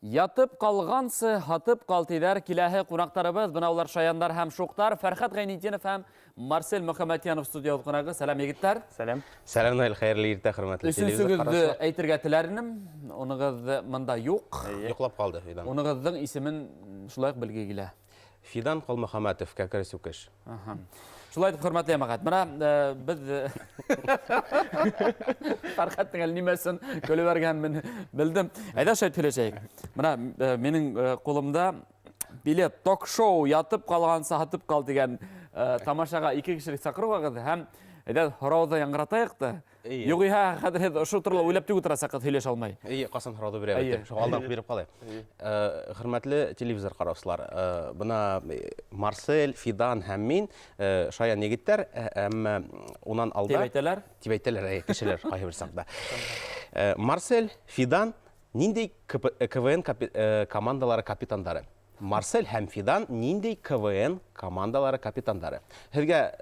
Ятып ҡалғансы, һатып ҡал тиҙәр. Киләһе ҡунаҡтарыбыҙ, бына улар шаяндар һәм шуҡтар, Фәрхәт Ғәйнетдинов һәм Марсель Мөхәммәтьянов студия ҡунағы. Сәләм, егеттәр. Сәләм. Сәләм, Наил, хәйерле иртә, хөрмәтле телевизор Өсөнсөгөҙҙө ҡараусылар. әйтергә теләр инем, уныгыҙ мында юҡ. Йоҡлап ҡалды Фидан. Уныгыҙҙың исемен шулай уҡ белге килә. Фидан Ҡолмөхәмәтов, кәкре сүкеш. Ага. Шулай итеп, хөрмәтле йәмәғәт, менә беҙ Фәрхәттең әле нимәсен көлөп бәргәнен мин белдем. Әйҙә шулай һөйләшәйек. Менә минең ҡулымда билет ток-шоу ятып ҡалғанса һатып ҡал тигән тамашаға ике кешелек саҡырыу ҡағыҙы һәм әйҙә һорауҙы яңғыратайыҡ та. Эйе. Юғиһә хәҙер һеҙ ошо турала уйлап тик утырасаҡһығыҙ һөйләшә алмай. Эйе, ҡасан һорауҙы бирәбеҙ тип. Шуға алдан биреп ҡалайыҡ. Хөрмәтле телевизор ҡараусылар, бына Марсель, Фидан һәм мин шаян егеттәр, әммә унан алда Тип әйтәләр. Тип әйтәләр, әйе, кешеләр ҡайһы бер саҡта. Марсель, Фидан ниндәй КВН командалары капитандары? Марсель һәм Фидан нинди КВН командалары капитандары? Һеҙгә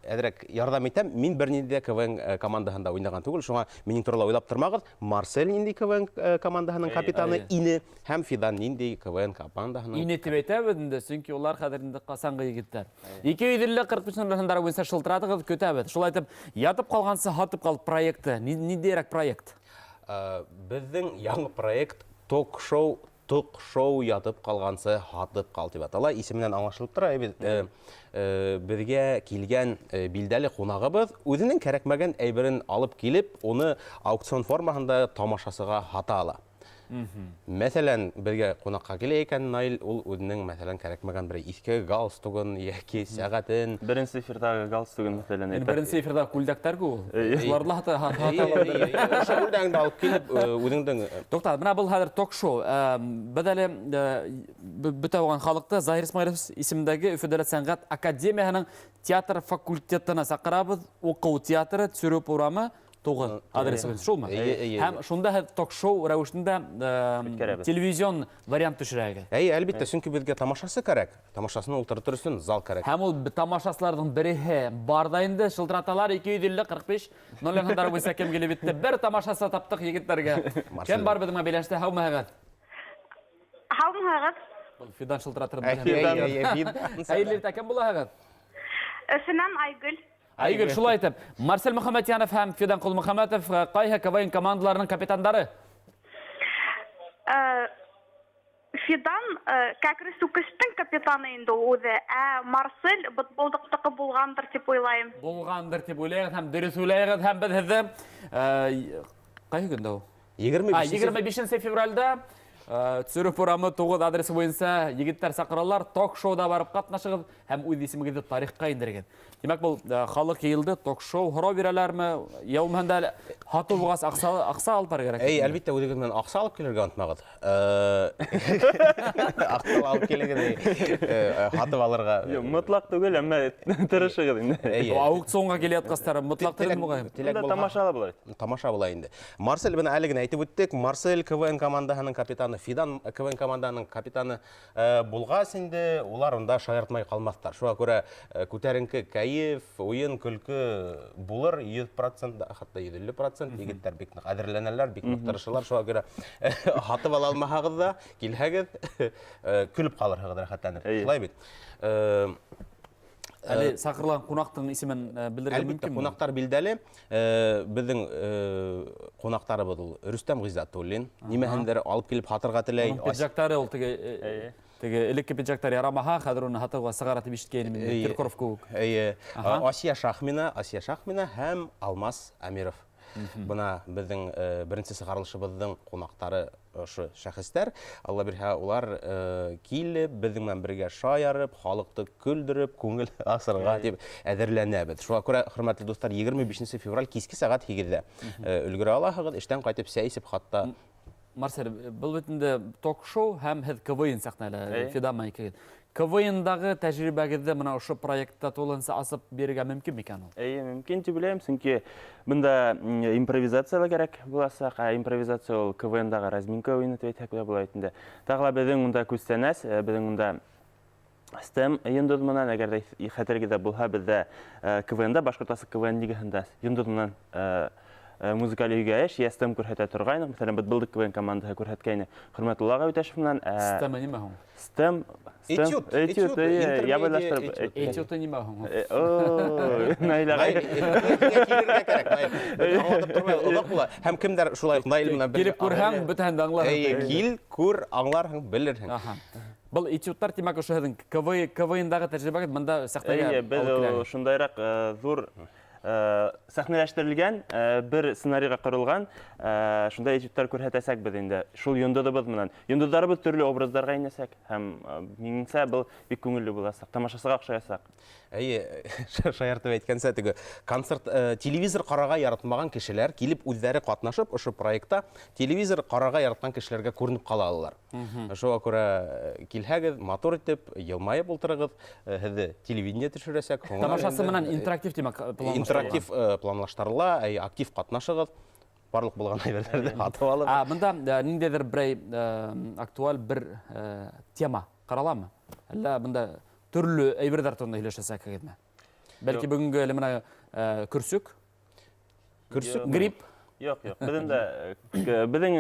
әҙерәк ярҙам итәм. Мин бер нинди дә КВН командаһында уйнаған түгел, шуңа минең турала уйлап тормағыҙ. Марсель нинди КВН командаһының капитаны ине һәм Фидан нинди КВН командаһының Ине дип әйтәбеҙ инде, сөнки улар хәҙер инде ҡасанғы егеттәр. 250 45 номерһындары буйынса шылтыратығыҙ, көтәбеҙ. Шулай итеп, ятып ҡалғансы һатып ҡал проекты. Ниндәйерәк проект? Беҙҙең яңы проект ток-шоу Ток-шоу ятып ҡалғансы һатып ҡал дип атала. Исеменән аңлашылып тора, бит беҙгә килгән билдәле ҡунағыбыҙ үҙенең кәрәкмәгән әйберен алып килеп, уны аукцион формаһында тамашасыға һата ала. Мәҫәлән, беҙгә ҡунаҡҡа килә икән Наил, ул үҙенең, мәҫәлән, кәрәкмәгән бер иҫке галстугын йәки сәғәтен. Беренсе эфирҙағы галстугын, мәҫәлән, әйтә. Беренсе эфирҙағы күлдәктәр күп ул. Шуларҙы ла һата ала. Ошо күлдәгеңде алып килеп, үҙеңдең Туҡта, бына был хәҙер ток-шоу. Беҙ әле бөтә булған халыҡты Заһир Исмәғилов исемендәге Өфө дәүләт сәнғәт академияһының театр факультетына саҡырабыҙ. Уҡыу театры, Цюрюп урамы, 9 адресы буйынса, шулмы? Эйе, эйе. Һәм шунда һеҙ ток-шоу рәүешендә телевизион вариант төшөрәгеҙ. Әйе, әлбиттә, сөнки беҙгә тамашасы кәрәк. Тамашасыны ултыртыр өсөн зал кәрәк. Һәм ул тамашасыларҙың береһе бар да инде, шылтыраталар 250 45 Ноль һандар буйынса кем килеп етте? Бер тамашасы таптыҡ егеттәргә. Кем бар беҙҙең менән бәйләнештә? Һаумыһығыҙ? Һаумыһығыҙ. Был Фидан шылтыратыр. Фидан. Хәйерле иртә, кем булаһығыҙ? Өфөнән Айгөл. Айгөл, шулай итеп, Марсель Мөхәммәтьянов һәм Фидан Ҡолмөхәмәтов ҡайһы КВН командаларының капитандары? Фидан Кәкре Сүкештең капитаны инде ул үҙе, ә Марсель Бытбылдыҡтыҡы булғандыр тип уйлайым. Булғандыр тип уйлайығыҙ һәм дөрөҫ уйлайығыҙ, һәм беҙ һеҙҙе ҡайһы көндә ул? 25 25 февральдә Цюрюп урамы 9 адресы буйынса егеттәр саҡыралар, ток-шоуда барып ҡатнашығыҙ һәм үҙ исемегеҙҙе тарихҡа индерегеҙ. Тимәк, был халыҡ йыйылды, ток-шоу һорау бирәләрме? Йә булмаһа әле һатыу булғас аҡса, аҡса алып барырға кәрәк. Әй, әлбиттә, үҙегеҙ менән аҡса алып килергә онотмағыҙ. Аҡса алып килегеҙ, һатып алырға. Юҡ, мотлаҡ түгел, әммә тырышығыҙ инде. Әйе. Аукционға килә ятҡастары мотлаҡ түгел мөғайын. Теләк Унда булһа. тамаша ла була бит. Тамаша була инде. Марсель, бына әле генә әйтеп үттек, Марсель КВН командаһының капитаны, Фидан КВН командаһының капитаны булғас инде, улар унда шаяртмай ҡалмаҫтар. Шуға күрә күтәренке кәйеф, уйын, көлкө булыр 100%, хатта 150%. Егеттәр бик ныҡ әҙерләнәләр, бик ныҡ тырышалар. Шуға күрә һатып ала алмаһағыҙ ҙа, килһәгеҙ, көлөп ҡалырһығыҙ рәхәтләнеп. Шулай бит. Әле саҡырылған ҡунаҡтың исемен белдерергә Әлбиттә, мөмкинме? ҡунаҡтар билдәле. Беҙҙең ҡунаҡтарыбыҙ ул Рөстәм Ғиззәтуллин. Нимәһендер алып килеп һатырға теләй. Уның пиджактары ул теге элекке пиджактар ярамаһа, хәҙер уны һатыуға сығара тип ишеткәйнем инде, Киркоров кеүек. Эйе. Асия Шахмина, Асия Шахмина һәм Алмас Әмиров. Бына беҙҙең беренсе сығарылышыбыҙҙың ҡунаҡтары ошо шәхестәр. Алла бирһә, улар килеп, беҙҙең менән бергә шаярып, халыҡты көлдөрөп, күңел асырға тип әҙерләнәбеҙ. Шуға күрә, хөрмәтле дуҫтар, 25 февраль киске сәғәт 8-ҙә өлгөрә алаһығыҙ, эштән ҡайтып сәй эсеп хатта. Марсель, был бит инде ток-шоу һәм һеҙ КВН сәхнәлә, Фидан менән икегеҙ. КВН-дағы тәжрибәгеҙҙе бына ошо проектта тулыһынса асып бирергә мөмкин микән ул? Эйе, мөмкин тип уйлайым, сөнки бында импровизация ла кәрәк буласаҡ. Ә импровизация ул КВН-дағы разминка уйыны тип әйтһәк тә була бит инде. Тағы ла беҙҙең унда күстәнәс, беҙҙең унда STEM йондоҙ менән, әгәр ҙә хәтерегеҙҙә булһа, беҙҙә КВН-да, Башҡорт асыҡ КВН лигаһында йондоҙ менән музыкаль өйгә эш, я STEM күрһәтә торғайныҡ. Мәҫәлән, Бытбылдыҡ КВН командаһы күрһәткәйне Хөрмәтулла ағай Үтәшев менән. STEM нимә һуң? STEM, Этюд, этюд, этюд, ябайлаштырып. интермедиа, этюд. Этюды нимә һуң? Ой, Наил ағай. Килергә кәрәк, Наил. Беҙ аңлатып тормай, оҙаҡ була. Һәм кемдәр шулай уҡ Наил менән бергә Килеп күрһәң, бөтәһен дә аңларһың. Эйе, кил, күр, аңларһың, белерһең. Аһа. Был этюдтар, тимәк, ошо һеҙҙең КВН-дағы тәжрибәгеҙ бында сәхнәгә Эйе, беҙ алып киләһегеҙ. шундайыраҡ ҙур сәхнәләштерелгән, бер сценарийға ҡоролған шундай этюдтар күрһәтәсәкбеҙ инде. Шул йондоҙобоҙ менән. Йондоҙҙарыбыҙ төрлө образдарға инәсәк һәм минеңсә был бик күңелле буласаҡ, тамашасыға оҡшаясаҡ. Эйе, шаяртып әйткәнсә, теге концерт, телевизор ҡарарға яратмаған кешеләр килеп үҙҙәре ҡатнашып ошо проектта телевизор ҡарарға яратҡан кешеләргә күренеп ҡала алалар. Шуға күрә килһәгеҙ, матур итеп, йылмайып ултырығыҙ, һеҙҙе телевидение төшөрәсәк. Һуңынан Тамашасы инде, менән интерактив тимәк, планлаштырыла. Интерактив планлаштырыла, актив ҡатнашығыҙ. Барлыҡ булған әйберҙәрҙе һатып алып. Бында ниндәйҙер берәй актуаль бер тема ҡараламы? Әллә бында төрлө әйберҙәр тураһында һөйләшәсәкһегеҙме? Бәлки Юҡ. бөгөнгө әле бына көрсөк? Көрсөк? Юҡ. Грипп? Юҡ, юҡ. Беҙҙең дә беҙҙең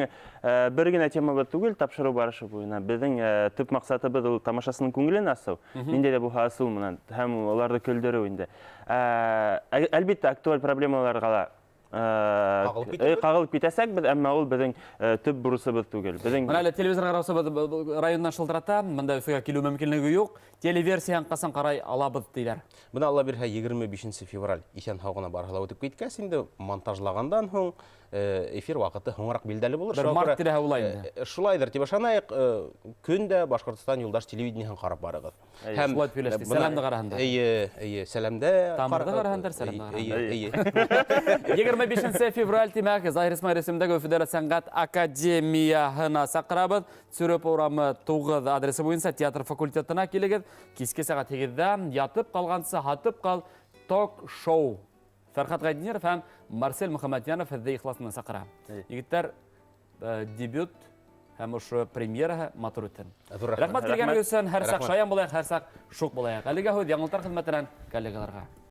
бер генә темабыҙ түгел тапшырыу барышы буйына. Беҙҙең төп маҡсатыбыҙ ул тамашасының күңелен асыу, ниндәй ҙә булһа ысул менән һәм уларҙы көлдөрөү инде. Әлбиттә, актуаль проблемаларға ла Ҡағылып китәбеҙ. ҡағылып китәсәкбеҙ, әммә ул беҙҙең төп бурысыбыҙ түгел. Беҙҙең Бына әле телевизор ҡараусыбыҙ райондан шылтырата, бында Өфөгә килеү мөмкинлеге юҡ. Телеверсияһын ҡасан ҡарай алабыҙ тиҙәр. Бына Алла бирһә, егерме бишенсе февраль иҫән һау ғына барыһы ла үтеп киткәс, инде монтажлағандан һуң эфир ваҡыты һуңыраҡ билдәле булыр. Бер Шуға март күрә, тирәһе була инде. Шулайҙыр тип ышанайыҡ, көн дә Башҡортостан юлдаш телевидениеһын ҡарап барығыҙ. Эйе, Һәм шулай тип һөйләште. бына Сәләмде ҡараһындар. Эйе, эйе, сәләмдә Тамырҙы ҡара- ҡараһындар, сәләмде Эйе, ҡараһындар. эйе, эйе. Егерме бишенсе февраль, тимәк, Заһир Исмаил исемендәге Өфө дәүләт сәнғәт академияһына саҡырабыҙ. Цүрәп урамы 9 адресы буйынса театр факультетына килегеҙ. Киске сәғәт һигеҙҙә ятып ҡалғансы һатып ҡал ток-шоу. Фәрхәт Ғәйнетдинов һәм Марсель Мөхәммәтйәнов һеҙҙе ихлас менән саҡыра. Эйе. Егеттәр, дебют һәм ошо премьераһы матур үтһен. Ҙур рәхмәт. Рәхмәт килгәнегеҙ өсөн. Һәр саҡ Рәхмәт. шаян булайыҡ, һәр саҡ шуҡ булайыҡ. Әлегә һүҙ яңылыҡтар хеҙмәтенән коллегаларға.